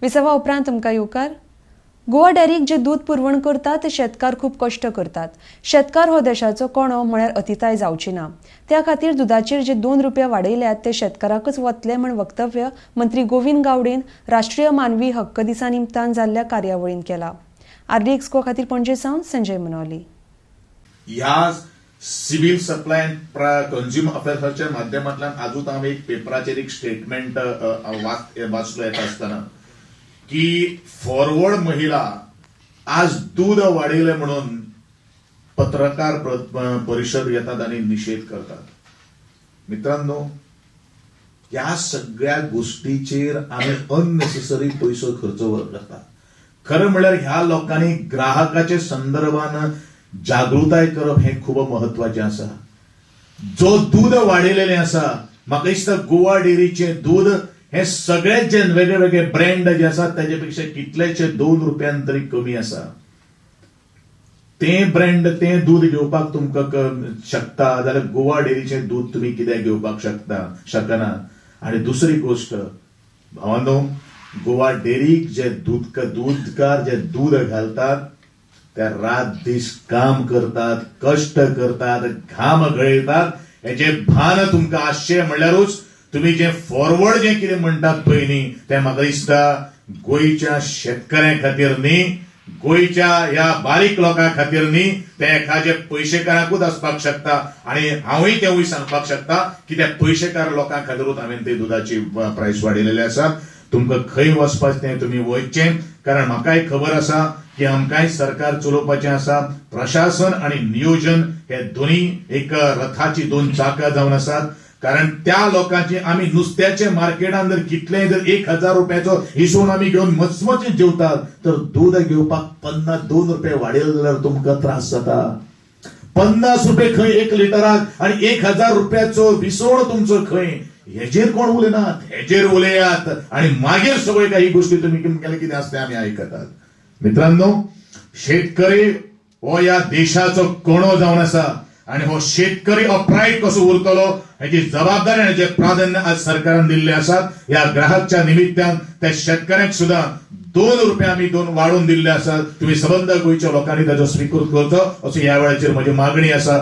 विसवा उपरांत तुमकां येवकार. गोवा डेअरीक जे दूद पुरवण करतात ते शेतकार खूब कश्ट करतात. शेतकार हो देशाचो कणो म्हळ्यार अतिताय जावची ना. त्या खातीर दुदाचेर जे 2 रुपया वाडयल्यात ते शेतकाराकच वतले म्हण वक्तव्य मंत्री गोविंद गावडेन राष्ट्रीय मानवी हक्क दिसा निमतान जाल्ल्या कार्यावळींत केला. आरडीएक्स गोवा खातीर पणजे सावन संजय मुनोली. ह्या सिव्हिल सप्लाय अँड कंज्युमर अफेअर्साच्या माध्यमांतल्यान आजूच हांव एक पेपराचेर एक स्टेटमेंट वाचलो येता आसतना की फॉरवर्ड महिला आज दूद वाडयलें म्हणून पत्रकार परिशद घेतात आणि निषेध करतात. मित्रांनो, ह्या सगळ्या गोष्टीचेर आमी अननेसेसरी पयसो खर्च करतात. खरं म्हणल्यार ह्या लोकांनी ग्राहकाचे संदर्भान जागृताय करप हें खूब म्हत्वाचें आसा. जो दूद वाडयलेलें आसा, म्हाका दिसता गोवा डेअरीचें दूद हे सगळे जे वेगळे वेगळे ब्रँड जे आसात ताजे पेक्षा कितलेशे 2 रुपयान तरी कमी आसा. ते ब्रँड ते दूद घेवपाक तुमकां शकता जाल्यार गोवा डेअरीचें दूद तुमी कित्याक घेवपाक शकना. आनी दुसरी गोश्ट भावांनो, गोवा डेअरीक जे दूदकार जे दूद घालतात ते रात दीस काम करतात, कश्ट करतात, घाम गळयतात. हेजे भान तुमकां आसचें म्हणल्यारूच तुमी जे फॉरवर्ड जे कितें म्हणटात पळय न्ही, तें म्हाका दिसता गोंयच्या शेतकऱ्यां खातीर न्ही, गोंयच्या ह्या बारीक लोकां खातीर न्ही, तें एखाद्या पयशेकारांकूच आसपाक शकता. आनी हांवूय तेवूय सांगपाक शकता की त्या पयशेकार लोकां खातीरूच हांवें ते दुदाची प्रायस वाडयलेली आसा. तुमकां खंय वचपाचें तें तुमी वयचें, कारण म्हाकाय खबर आसा की आमकांय सरकार चलोवपाचें आसा. प्रशासन आनी नियोजन हे दोनूय एक रथाची 2 चाकां जावन आसात. कारण त्या लोकांची आमी नुस्त्याचे मार्केटान जर कितलेय जर 1000 रुपयाचो हिसोन आमी घेवन मचमचीत जेवतात, तर दूद घेवपाक 2 रुपये वाडयले जाल्यार तुमकां त्रास जाता. 50 रुपये खंय 1 लिटराक आनी 1000 रुपयाचो विसवण तुमचो खंय, हेजेर कोण उलयनात. हेजेर उलयात आनी मागीर सगळे काही गोष्टी तुमी केले कितें आसता आमी आयकतात. मित्रांनो, शेतकरी हो ह्या देशाचो कणो जावन आसा आनी हो शेतकरी अपरायट कसो उरतलो हेची जबाबदारी आनी जे प्राधान्य आज सरकारान दिल्ले आसात. ह्या ग्राहकच्या निमित्तान त्या शेतकऱ्यांक सुद्दां 2 रुपया आमी 2 वाडोवन दिल्ले आसात. तुमी सबंद गोंयच्या लोकांनी ताचो स्विकृत करचो असो ह्या वेळाचेर म्हजी मागणी आसा.